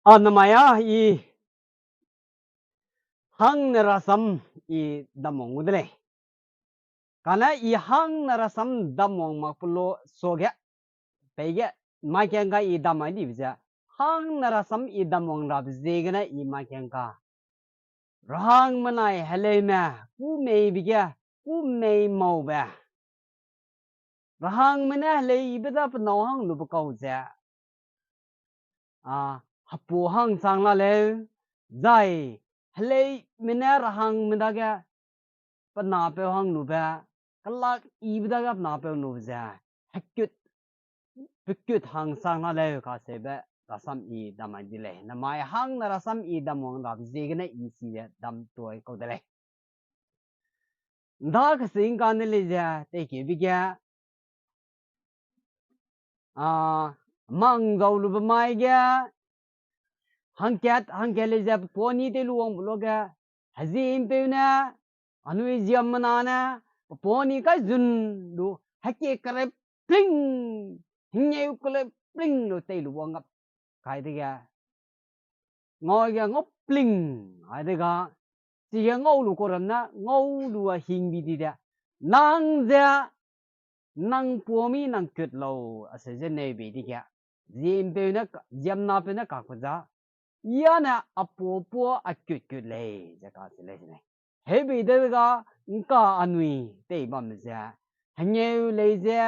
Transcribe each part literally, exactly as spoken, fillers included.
A namai a i hangne rasam i damwang gu de lei. Kane i hangne rasam damwang mak pe lo suage, peige, mai kangka i damai dibe ze, hangne rasam i damwang rabe ziegene i mai kangka rahangmenai heleume, kû meibe ge, kû mei maube. Rahangme ne heleibe da pe nâu hang lube kau ze, a, hepu hang chang la leu, zai heleime ne rahangme dage pe napeu hang lube, kelak yibe dage pe napeu lube ze, hekut, pekut hang chang la leu kacheube rasam i damai di lei. Namai hangne rasam i damwang rabe ziegene i chize dam tuai kau de lei. Nda kesing kane lei ze, teikiebe ge, a, mang zau lube mai ge, hangkat, hangkat lei ze, pe puani tei lu wangbe luage, hezie ’mpeu ne, anui ziemmena ne, pe puani kai zun lu, hekie kerepling, hengeu kerepling lu tei lu wang gap kai dege, ngau ge ngau pling, ai dega, chige ngau lu kau ram ne, ngau lu a hingbi di de, nang ze, nang puami nang kut lau, aseu ze neu bei dege, ziempeu ne ka-, ziemnapeu ne kakbe za, ya ne a puâ puâ a kut kut lei, ze kacheu lei se lei. Heubei dega, ’ngka anui tei bam ze, hengeu lei ze,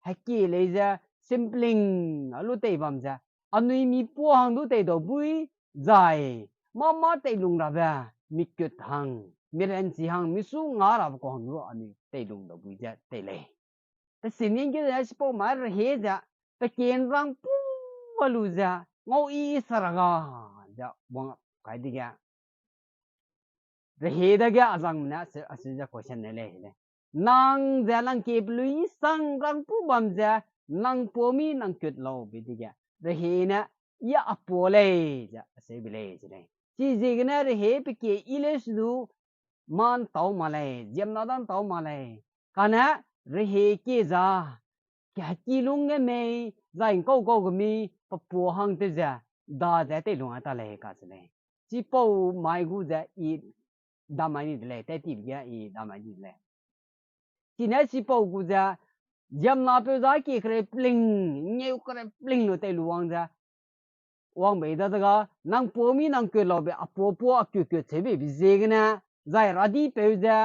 hekie lei ze, simpling a lu tei bam ze, anui mi puâ hang du tei dau bui, zai, mâ mâ teilung rabe, mi kut hang, mi ranchi hang, mi su nga rabe kau hang du anui teilung dau bui ze tei lei. Pe singning ge ze chipau mai rehei ze, pe kenrang pu a lu ze, ngau i sa ra ga, ze wang kai dege, rehei dage a zangme ne aseu, aseu ze question ne lei lei. Nang ze nang kie pelui sang rang pu bam ze, nang puami nang kut lau bei dege, rehei ne, ya a puâ lei, ze aseu be lei se lei. Chiziegene rehei pe kie i leu se du, mâ ’ntau ma lei, ziemna da ’ntau ma lei. Kane rehei kie za, ke heki lung ge mei, zai ’ngkau kau ge mi, pe puâ hang tew ze, da ze teilung a ta lei kacheu lei. Chipau mai gu ze i damai ni de lei, tat tibe ge i damai ni de lei. Chine chipau gu ze, ziemnapeu za kie kerepling, ngeu kerepling lu tei lu wang ze, wang bei dadege, nang puami nang kut laube, a puâ puâ a kut kut cheu beibe ziegene, zai radipeu ze,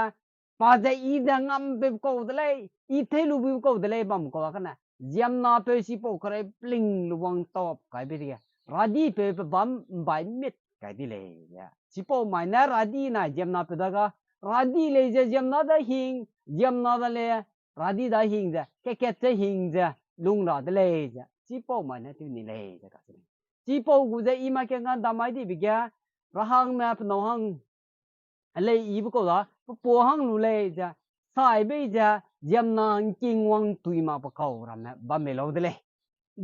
pa ze i ze ngampeu kau de lei, i tei lu bui kau de lei bam kau a kane, ziemnapeu chipau kerepling lu wang tap kai bei dege, radipeu pe bam ’mbai mit kai di lei ze. Chipau mai ne radi nai ziemnapeu dage, radi lei ze ziemna da hing, ziemna da lei, radi da hing ze, kat kat ze hing ze, lung ra de lei ze, chipau mai ne tew ni lei ze kacheu lei. Chipau gu ze i mai kangka damai dibe ge, rahangme pe nâu hang, helei yibe kau da, pe puâ hang lu lei ze, sai bei ze, ziemna ’ngking wang tui mak pe kau ramme bam mei lau de lei.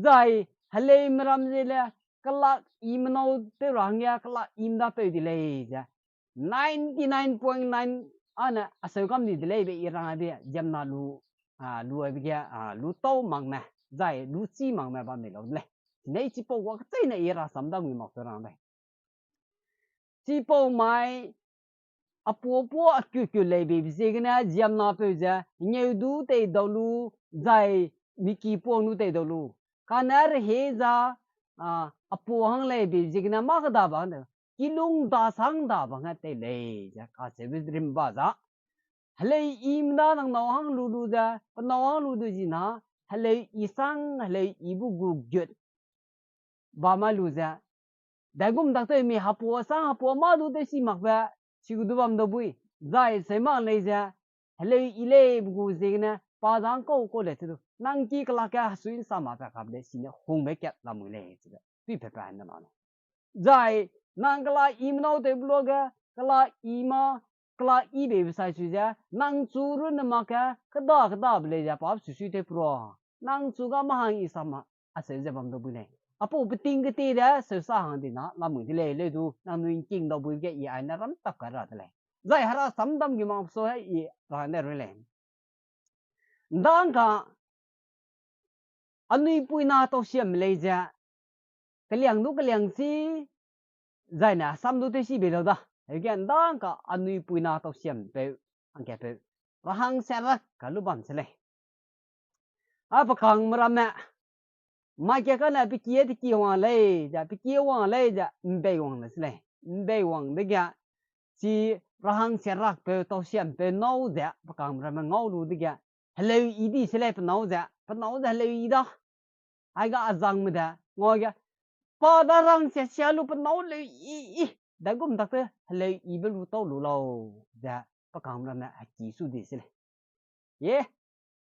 Zai, heleume ram ze le, kelak yime nâu tew ra hangge, kelak yime da peu di lei ze, ninety nine point nine ane aseu kam di de lei be i rang aibe, ziemna lu, a, lu aibe ge, a, lu tau makme, zai lu chî makme bam mei lau de lei. Chinei chipau gua kecheîne i rasam dam gu mak tew rang lei. Chipau mai, a puâ puâ a kut kut lei beibe ziegene ziemnapeu ze, ngeu du tei dau lu, zai miki puang du tei dau lu. Kane rehei za, a, a puâ hang lei beibe ziegene mâ kêda ba hang de, kilung dasang da ba hang tei lei ze kacheube rimba za. Heleu yime da nang nâu hang lu lu ze, pe nâu hang lu du zina, heleu yi sang, heleu yi bu gu gut bam a lu ze, daigum dak tew mi hapua sang hapua mâ du tewsi makbe, chi gu du bam dau bui, zai seu mak lei ze, heleu yi lei be gu ziegene, pa dang kau kau lei che du, nang ki kelak ge hesui ’nsa mak pe kap lei, sine hungbe kat lamui lei, chibe, tui pe pe ne la lei. Zai, nang kelak yime nâu tewbe luage, kelak yi mâ, kelak yi beibe sai sui ze, nang chu runne mak ge, kêda kêdabe lei ze pa susui tew pe rua, nang chu ga mâ hang i sa ma, aseu ze bam dau bui lei. Apau peting keti de, seu sa hang di na, lamui de lei, leu du, nangnui ’ngking dau bui ge i aine ram tap kai ra de lei. Zai hera sam dam gi mak so he i ra ne rui lei. Ndang ka, anui puina tau siam lei ze, keliang du keliang chi, Zai ne sam du tew si bei lau da. Hege ndang ka anui puina tau siam peu, angke peu. Rahang se rak ka lu bam se lei. A pe kangme ramme. Mai ke kane pe kie te kie wang lei, ze pe kie wang lei, ze mbei wang le se lei. Mbei wang dege, chi rahang se rak peu, tau siam peu nâu ze, pe kangme ramme ngau lu dege, heleu i di se lei pe nâu ze, pe nâu ze heleu i da. Aiga azangme de, ngau ge, pa da rang sia sia lu pe nâu leu i, i, dagum tak te heleu i be lu tau lu lau, ze, pe kangme ramme heki su di se lei. Ye,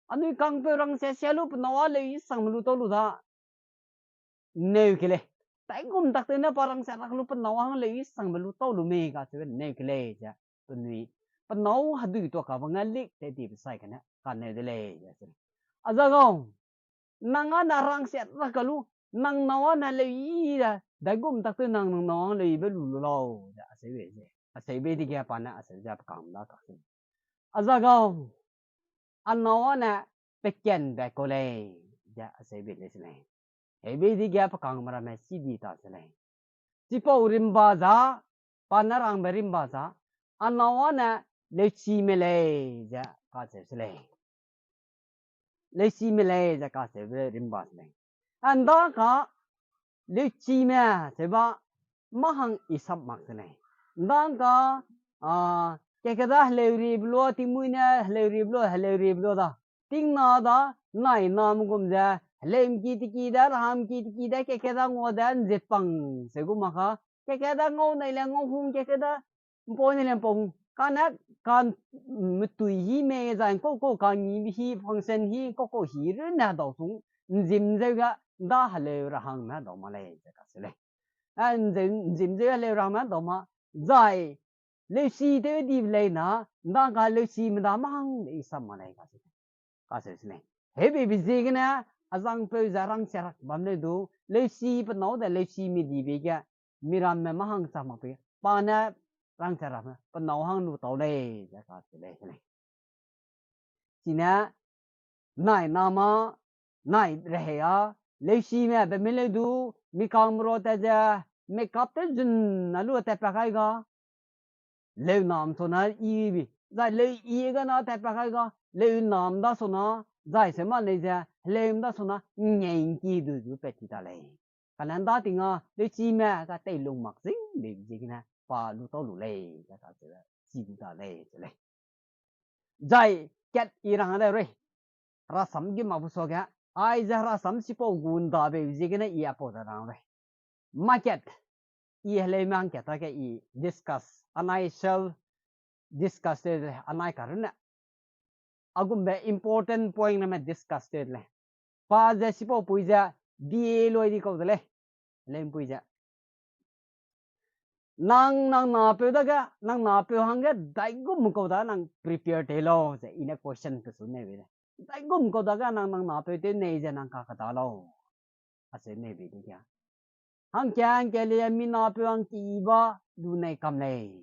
anui kangpeu rang sia sia lu pe nâu a leu i sangme lu tau lu da. Neu ke lei. Taigum tak tew ne pa rang sia rak lu pe nâu hang leu i sangme lu tau lu mei kacheube neu ke lei ze. Penui, pe nâu hedui tua ka bang a lik te dibe sai kane, kaneu de lei ze. Aza gau, nang a na rang sia rak ka lu, nang nâu a na leu i de, daigum tak tew nang nang nâu hang leu i be lu lu lau ze, aseu bei ze. Aseu bei dege pa ne aseu ze pe kangme da kak se. Aza gau, a nâu a ne pe kenbe kau lei, ze aseu bei lei se lei. Hebe dege pe kangme ramme si di ta se lei. Chipau rimba za, pa ne rangbe rimba za, a nâu a ne leuchime lei, ze kacheu se lei. Leuchime lei, ze kacheube rimba se lei. A nda ka leuchime, cheu ba, mâ hang i sap mak se lei. Nda ka, a, kekeda heleu riebe lua, tingmui ne heleu riebe lua, heleu riebe lua da. Tingna da, nai name gum ze, heleu mki teki de, rahang mki teki de, kekeda ngua de, nzet pang, seu gu mak ka. Kekeda ngau nei le ngau hung, kekeda mpau nei le mpau hung. Kane, ka metui hî mei zai, kau kau ka ngibe hî, function hî, kau kau hî runne dau sung, nzim zeu ge, nda heleu rahangme dau ma lei, ze kacheu lei. A, nzeu, nzim zeu heleu rahangme dau ma, zai, leusi tew dibe lei na, nda ka leuchime da mâ hang de i sap mak lei, kacheu se lei. Hebeibe ziegene, azangpeu ze rang sia rak bam leu du, leusi pe nâu de leuchime dibe ge, miramme mâ hang chak mak pe, pa ne rang sia rakme, pe nâu hang lu tau lei, ze kacheu lei, se lei. Chine, nai na ma, nai rehei a, leuchime be me leu du, mi kangme rua tat ze, makeup tew zun a lu tatpat kai ga, leu nam sona i bi, zai leu i ga na tatpat kai ga, leu nam da sona, zai se ma lei ze, heleu da sona, ngei ngki du du pat ti ta lei. Kane nda ting a, leuchime ka teilung mak zing beibe ziegene, pa lu tau lu lei, ze kacheu, chi di ta lei, ze lei. Zai kat i rang de rei. Herasam ge mak bu suage, aize herasam chipau gu ndabe ziegene i apau de rang rei. Market, i heleume hangkat ta ge i discuss, anai self discuss tew de, anai karunne. Agumbe important point ramme discuss tew de lei. Pa ze chipau pui ze, B A loi di kau de lei. Heleumpui ze. Nang, nang napeu dage, nang napeu hangge daigum kau da nang prepare tei lau ze, i ne question pesu nei bei de. Daigum kau dage nang, nang napeu tew nei ze nang kakeda lau. Aseu nei bei dege. Hangke, hangke le mi napeu hangki ba du nei kam lei.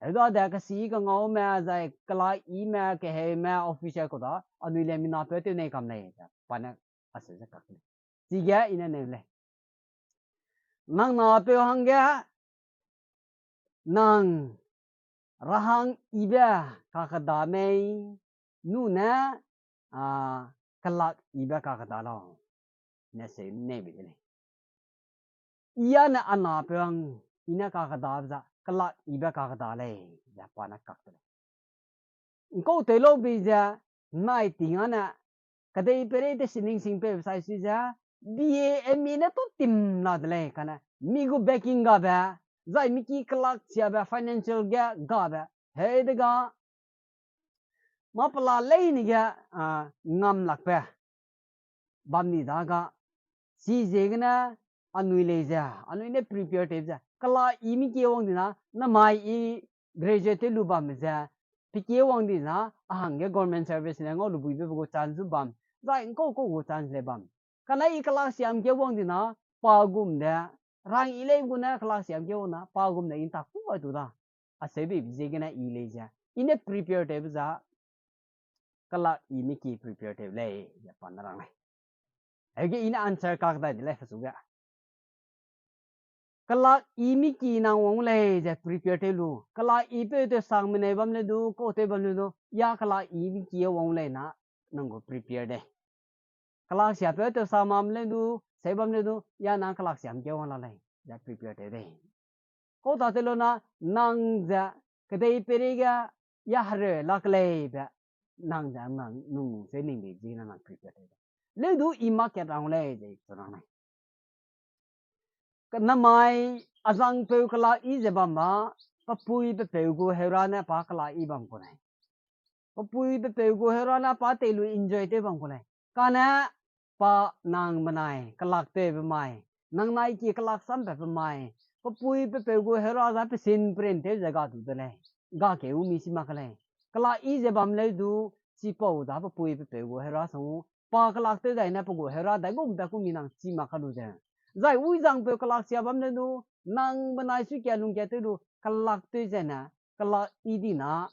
Heuda de kesi kangaume, zai kela ime, keheume, officer kau da, anui le mi napeu tew nei kam lei. Pa ne aseu ze kak lei. Chige i ne neu lei. Nang napeu hangge, nang rahang ibe kakeda mei, nune, a, kelak ibe kakeda lau. Ne seu nei bei de lei. I a ne a napeu hang, i ne kakedabe za, kelak ibe kakeda lei, ze pa ne kak de lei. Ngkau tew lau bei ze, nai ting a ne, kedei peirei te sining sing peu sai sui ze, B A, M A ne tu tim la de lei, kane, mi gu backing gabe, zai mi ki kelak siabe, financial ge gabe, heidega, mâ pela leine ge, a, ngam lakbe bam ni daga, chiziegene anui lei ze, anui ne prepare tei ze, kela i mi kie wang dina, namai i graduate tew lu bamme ze, pe kie wang dina, a hangge government service ne ngau lu buibe gu chance zu bam, zai ngkau kau gu chance lei bam. Kane i kelak siam kie wang dina, pa gum de, rang i lei gu ne kelak siam kie wang na, pa gum de i ntak ku ai tu da. Aseu beibe ziegene i lei ze, i ne prepare tewbe za, kelak i mi ki prepare tew lei, ze pa ne rang lei. Heuge i ne answer kak dai de lei, pesu ge. Kelak i miki nang wang lei ze prepare tew lu. Kelak i peu tew sang meneu bam le du, kau tew bam le du, ya kelak i miki wang lei na, nang gu prepare de. Kelak sia peu tew sang mam le du, sei bam le du, ya nang kelak siam ke wang la lei ze prepare tew de. Kau ta tew lu na, nang ze, kedei peri ge, ya hereu lak lei be, nang ze nang nung se ning de zi na nang prepare tew de. Le du i ma kat rang lei ze i chu rang lei. Namai azangpeu kelak i ze bam ba, pe pui pe peu gu heura ne pa kelak i bam ku lei. Pe pui pe peu gu heura ne pa tei lu enjoy tew bam ku lei. Kane pa nang benai kelak tewbe mai, nang nai ki kelak sambe pe mai, pe pui pe peu gu heura za pe sin print tew ze ga du de lei. Ga keu mi si mak ke lei. Kelak i ze bam leu du, chipau da pe pui pe peu gu heura sang u, pa kelak tew dai ne pe gu heura dai gum pe ku mi nang chi mak ka lu ze. Zai ui zangpeu kelak sia bam le du, nang benai sui kia lung kia tew lu, kelak tew ze ne, kelak i di na,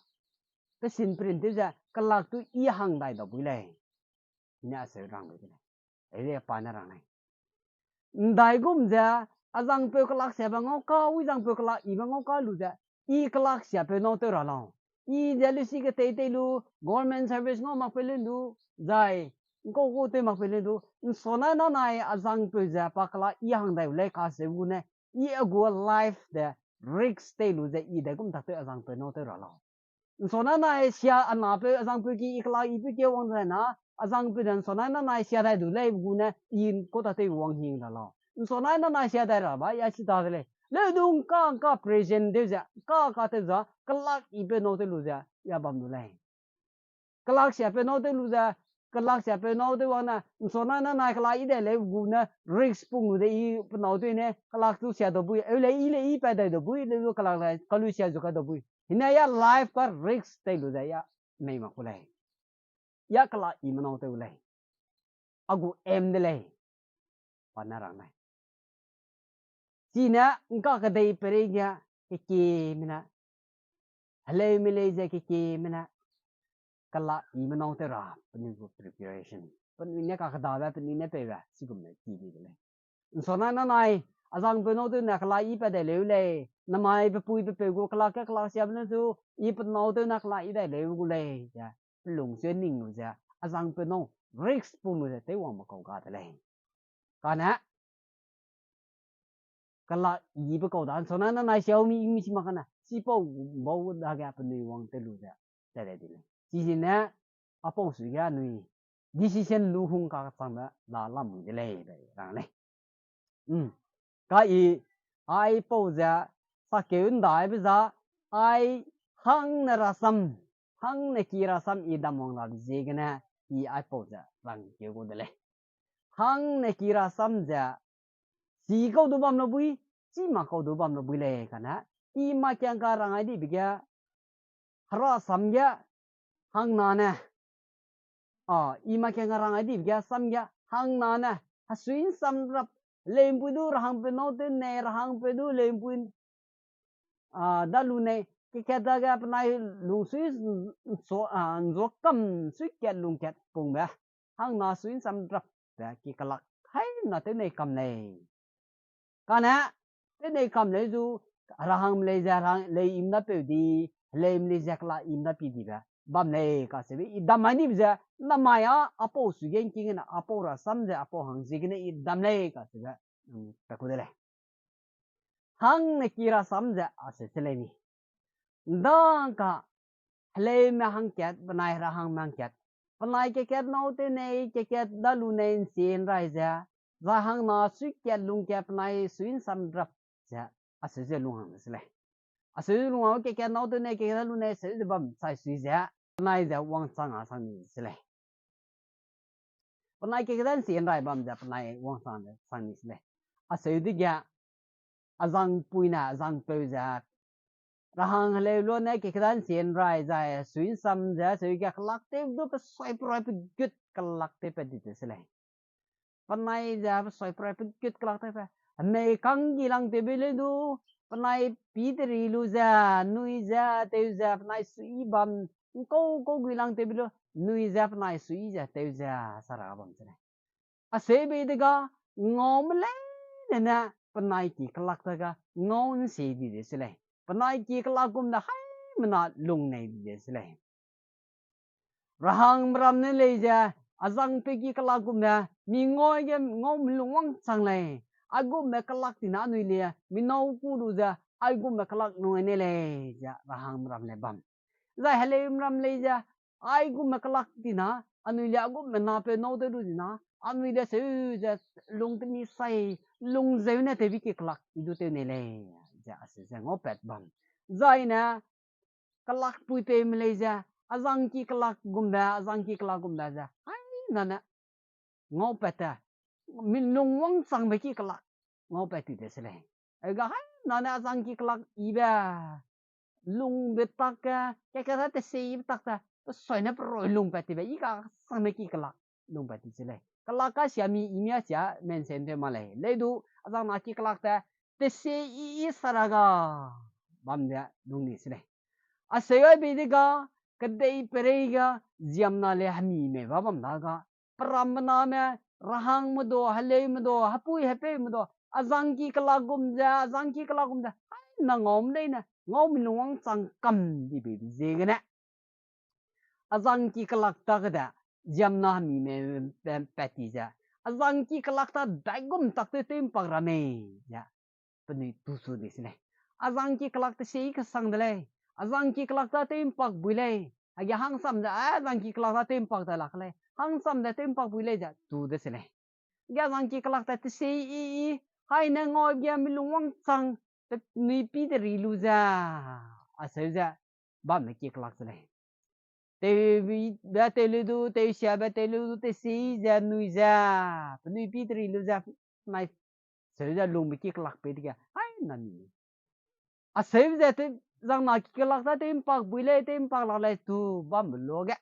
pe sin print tew ze, kelak tu i hang dai da bui lei. Ne aseu rang lu de lei. Ei le pa ne rang lei. Ndai gum ze, azangpeu kelak sia ba ngau ka, ui zangpeu kelak i ba ngau ka lu ze, i kelak sia peu nâu tew ra lau. I ze lusi ketei tei lu, government service ngau mak pe lun du, zai, ngkau gu tew mak pe lun du, nsonai nanai azangpeu ze pa kelak i hang dai u lei ka seu gu ne, i a gu life de risk tei lu ze i dai gum tak tew azangpeu nâu tew ra lau. Nsonai nanai sia a na peu azangpeu ki i kelak i peu ke wang zai na, azangpeu de nsonai nanai sia dai du lei gu ne, i kau ta tew wang hing ra lau. Nsonai nanai sia dai ra ba, ya si ta de lei. Leu du ngka ngka present tew ze, ngka ngka tew za, kelak i peu nâu tew lu ze, ya bam du lei. Kelak sia peu nâu tew lu ze, kelak sia peu nâu tew wang ne, nsonai nanai kelak i dai lei gu ne, risk pung lu ze i pe nâu tew ne, kelak tu sia da bui, eu lei i lei i pa dai da bui, leu du kelak lei, kalu sia zu ka da bui. Hine ya life ka risk tei lu ze ya, mei mak ku lei. Ya kelak i me nâu tew lei. A gu aim de lei. Pa ne rang lei. Chine ngka kedei perei ge kekieme ne, heleume lei ze kekieme ne, kelak i me nâu tew ra, penui gu preparation. Penui ne kakedabe, penui ne peibe, chigum ne ki di de lei. Nsonai nanai, azangpeu nâu tew ne kelak i pa dai leu lei, namai pe pui pe peu gu kelak ke kelak siabe ne zu, i pe nâu tew ne kelak i dai leu gu lei ze, pelung sue ning lu ze, azangpeu nâu, risk pung lu ze, tew wangbe kau ga de lei. Kane, kelak ibe kau da, nsonai nanai siau mi, mi si mak kane, chipau bau dage penui wang tew lu ze, tat dai di lei. Chizene, apau sui ge anui, decision lu hung kakchangbe la lamui de lei, be rang lei. Ka i, aipau ze, sakeu ndaibe za, ai hangne rasam, hangne ki rasam i damwang rabe ziegene, i aipau ze rangkeu gu de lei. Hangne ki rasam ze, chi kau du bam lu bui, chi mak kau du bam lu bui lei kane, i makiangka rangai dibe ge, herasam ge, hangnane, a, i makiangka rangai dibe ge, sam ge, hangnane, hesui nsamrap, heleumpui du rahangpeu nâu tew nei, rahangpeu du heleumpui, a, da lu nei, kekat dage penai lungsui, a, nzuakam suikat lungkat pungbe, hangna sui nsamrapbe ki kelak haina tew nei kam lei. Kane, tew nei kam lei zu, rahangme lei ze, rahang lei im da peu di, heleume lei ze kelak im da pi dibe, bam lei kacheube, i dam mai dibe ze, namai a, apau sui ge ngking gene, apau rasam ze, apau hang ziegene, i dam lei kacheube, pe ku de lei. Hangne ki rasam ze, aseu se lei ni. Ndangka, heleume hangkat, penai rahangme hangkat. Penai kekat nâu tew nei, kekat da lu nei nsie nrai ze, zai hangna suikat lungkat penai sui nsamrap ze, aseu ze lunghang de se lei. Aseu lunghang kekat nâu tew nei, kekat da lu nei, seu ze bam chai sui ze, penai ze wangchang a sang ni se lei. Penai kekat da nsie nrai bam ze penai wangchang de sang ni se lei. Aseu dege, azangpui ne, azangpeu ze, rahang heleu lu ne kekat da nsie nrai zai, sui nsam ze, seu ge kelak tew du pe soi pe roi pe gut kelak tew pat di de se lei. Penai ze pe soi pe roi pe gut kelak tew pe, hemei kanggi lang tewbe leu du, penai pî teri lu ze, nui ze, tew ze, penai sui bam, ngkau kau gui lang tewbe lu, nui ze, penai sui ze, tew ze, sa ra bam se lei. Aseu bei dega, ngaume leine ne, penai ki kelak ta ga ngau nsie di de se lei. Penai ki kelak gum de haimena lung nei di de se lei. Rahangme ram ne lei ze, azangpeu ki kelak gum de, mi ngau ge ngau melung wangchang lei. Aigumbe kelak tina anui le, mi nâu ku lu ze, aigumbe kelak nui ne lei ze, rahangme ram le bam. Zai heleume ram lei ze, aigumbe kelak tina, anui le aigumbe napeu nâu tew lu tina, anui le seu ze, lung temi sai, lung zeu ne tewbi ki kelak, i du tew ne lei, ze, aseu ze ngaupat bam. Zai ne, kelak puipeume lei ze, azangki kelak gumbe, azangki kelak gumbe ze, haimena ne, ngaupat te, milung wangchangbe ki kelak, ngaupat ti de se lei. Aiga haimena ne azangki kelak ibe, lungbe tak ge, keke ta teseibe tak te, pe soi ne peroi lungpat tibe, i kasangme ki kelak, lungpat ti se lei. Kelak ka sia mi i mi a sia mention tew ma lei. Lei du, azangna ki kelak te, tesei i i saraga, bam de lung ni se lei. Aseu aibe de ga, kedei perei ga, ziemmena le hemi mei ba bam da ga, perammename, rahangme du, heleume du, hepui hepeume du, azangki kelak gum ze, azangki kelak gum ze, haimena ngau mleine, ngau milung wangchang kam dibe ziegene. Azangki kelak ta ge de, ziemmena hemi mei pe, pat ti ze, azangki kelak ta daigum tak tew tew mpak ra mei, ze, penui tu su di se lei. Azangki kelak tesei kesang de lei. Azangki kelak ta tew mpak bui lei. Aige hangsam ze, a, azangki kelak ta tew mpak ta lak lei. Hangsam ze tew mpak bui lei ze tu de se lei. Ge azangki kelak ta tesei i i, haine ngau ge milung wangchang, penui pi de ri lu ze, aseu ze, bamme ki kelak se lei. Tewbe tew le du, tewsiabe tew le du, tesei ze, nui ze, penui pi de ri lu ze, nai seu ze lungbe ki kelak pei dege, haimena mi. Aseu ze, azangna ki kelak ta tew mpak bui lei, tew mpak lak lei tu bambe luage,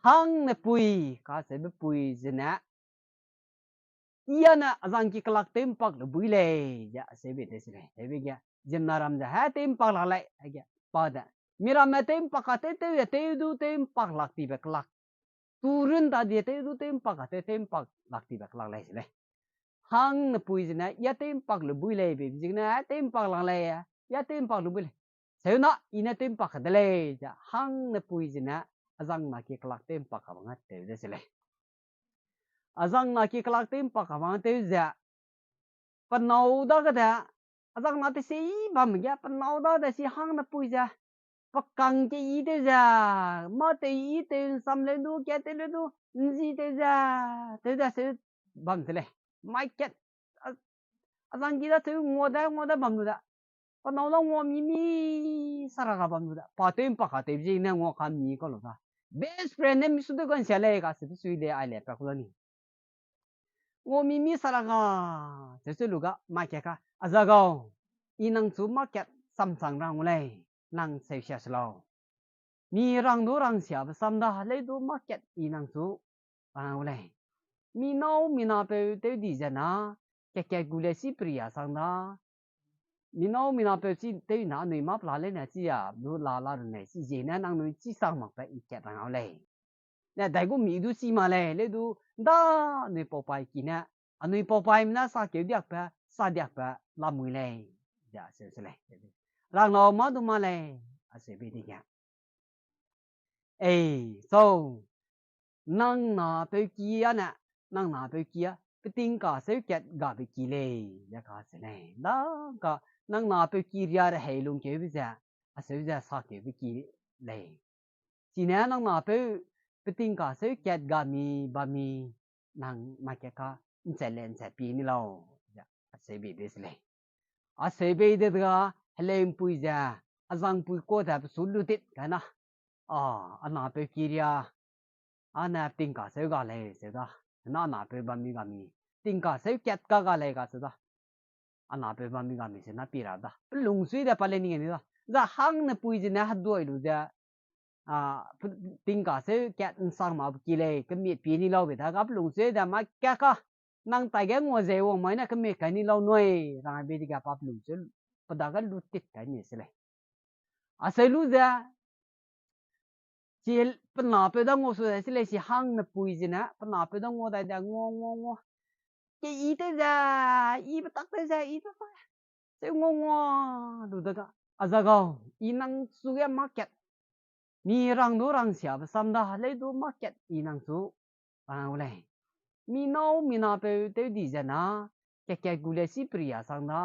hangne pui, kaseube pui zene, i a ne azangki kelak tew mpak lu bui lei, ze aseu bei de se lei. Hebe ge, ziemmena ram ze, he tew mpak lak lei, hege, pa de. Mi ramme tew mpak ka tew tew ze tew du tew mpak lak tibe kelak. Tu run ta di tew du tew mpak ka tew tew mpak lak tibe kelak lei se lei. Hangne pui zene, i a tew mpak lu bui lei, be ziegene, tew mpak lak lei, i a tew mpak lu bui lei. Seuna, i ne tew mpak ka de lei, ze hangne pui zene, azangna ki kelak tew mpak ka bang tew de se lei. Azangna ki kelak tew mpak ka bang tew ze, penâu dage de, azangna tesei bam ge, penâu dage de si hangne pui ze, pekang ke i tew ze, mâ tew i tew nsam leu du, kat tew leu du, nzi tew ze, tew ze seu bam se lei. Mai kat, a, azangki da seu ngua de, ngua de bam lu de. Penâu da ngua mi mi saraga bam lu de. Pa tew mpak ka tew ziegene ngua ka mi ka lu da. Best friend ne mi su tew kansia lei kaseube sui lei ai le pa ku la ni. Ngua mi mi saraga, seu seu lu ga mai kat ka. Aza gau, i nang chu mâ kat samsang ra ngu lei, nang seusia se lau. Mi rang du rangsiabe sam da, lei du mâ kat i nang chu rang ngu lei. Mi nâu mi napeu tew di ze na, kat kat gu le chi peria sang da. Mi nâu mi napeu chi tew na anui mâ pela leine chi a du la la runne chi ziegene nangnui chi sang makbe i kat rang ngu lei. Ne daigum mi du chi ma lei, lei du da anui paupai ki ne, anui paupaime ne sakeu diakbe, sa diakbe lamui lei, ze seu se lei. Rang lau mâ du mâ lei, aseu bei dege. Ei, sau, nang napeu ki a ne, nang napeu ki a, peting kaseu kat gabe ki lei, ze kase lei. Da ka, nang napeu ki ria rehei lungkeube ze, aseu ze sakeube ki lei. Chine nang napeu peting kaseu kat ga mi, bam mi, nang mâ kat ka, nchat le nchat pie ni lau, ze aseu bei de se lei. Aseu bei de ga, heleumpui ze, azangpui ka ze pesu lutit kai na. A, a napeu ki ria, a ne peting kaseu ga lei seu da. Na napeu bam mi ga mi, peting kaseu kat ka ga lei kaseu da. A napeu bam mi ga mi se na pi ra da. Pelungsui de pa lei ni ge ni da. Za hangne pui zene heduai lu ze, a, peting kaseu kat nsang makbe ki lei, kemiet pie ni lau bei da ga pelungsui de mâ kat ka. Nang taige ngua ze wang mai ne kemiet kai ni lau nui, rang ai bei dege pa pelungsui, pe dage lutit kai ni se lei. Aseu lu ze, chi pe napeu da ngua su dai se lei, chi hangne pui zene, pe napeu da ngua dai de, ngua, ngua, ngua. ke i tew ze, i betak tew ze, i tew ze. Seu ngau ngua lu dega, a za gau, i nang su ge mâ kat. Mi rang du rang siabe sam da, leu du mâ kat i nang su rang gu lei. Mi nâu mi napeu tew di ze na, kat kat gu le si peria sang da.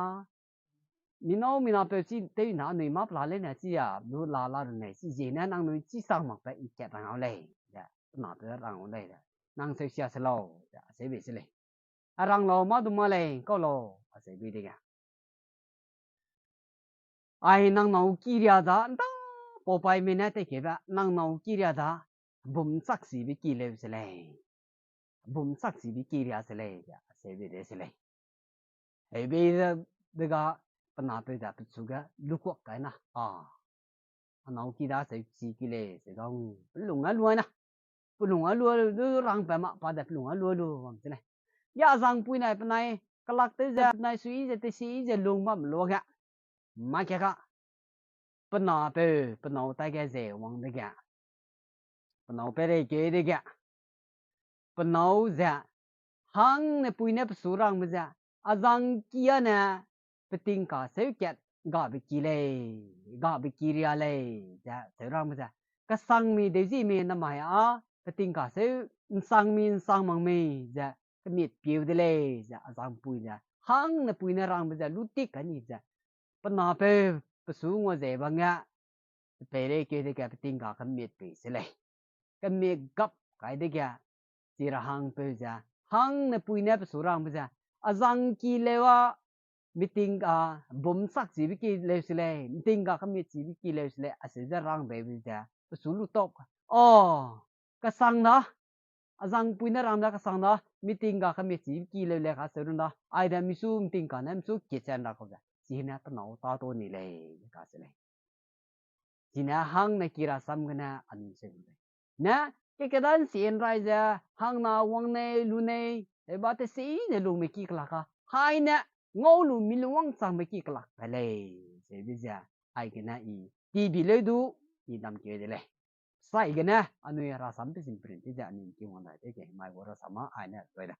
Mi nâu mi napeu chi tew na anui mâ pela leine chi a, du la la runne, chi ziene nangnui chi sang makbe i kat rang gu lei, ze, pe napeu rang gu lei, ze. Nang seu sia se lau, ze, aseu bei se lei. A rang lau mâ du mâ lei, kau lau, aseu bei dege. Ai nang nâu kiria da, nda, pau paime ne teikeube, nang nâu kiria da, bum chak sibe ki leu se lei. Bum chak sibe kiria se lei, ze, aseu bei de se lei. Heubei ze, dega, pe napeu ze, pechu ge, lukuak kai na, a. A nâu ki da, seu chi ki lei, seu da, pelung a lua na. Pelung a lua lu, du rang pe ma, pa de pelung a lua lu, bam se lei. Ya zangpui nai penai, kelak tew ze, penai sui ze, tesi ze, lung bam lua ge. Mâ ke ka, pe napeu, pe nâu tai ge ze wang dege. Pe nâu peireikeu dege. Pe nâu ze, hangne pui ne pesu rangbe ze, a zang ki a ne, petingka seu kat gabe ki lei, gabe kiria lei, ze seu rangbe ze, kesangmi deu zime namai a, petingka seu, nsangmi nsang mak mei, ze, kemiet pieu de lei, ze, a zangpui ze, hangne pui ne rangbe ze, lu tik kai ni ze, pe napeu, pesu ngua ze bang ge, peireikeu dege petingka kemiet pei se lei. Kemiet gap kai dege, chi ra hangpeu ze, hangne pui ne pesu rangbe ze, a zang ki leu a, meeting a, bum chak chibe ki leu se lei, meeting ga kemiet chibe ki leu se lei, aseu ze rang beibe ze, pesu lu tok. O, kesang da, a zangpui ne rang da kesang da, meeting ga kemiet chibe ki leu lei kaseu run da, aide misu meeting ka ne misu kitchen ra kau ze, chine pe nâu tâ tau ni lei, kase lei. Chine hangne ki rasam gene anui seu lei. Ne, ke kedan sien rai ze, hangna wang nei, lu nei, eba tesi ne lungme ki kelak a, haine, ngau lu mi lungwang changbe ki kelak pe lei, sebe ze, aigene i, tibi leu du, i dam keu de lei. Sai gene, anui rasam pe sim print te ze anui ki wang dai te ke, mai gu rasam a, aine, toi da.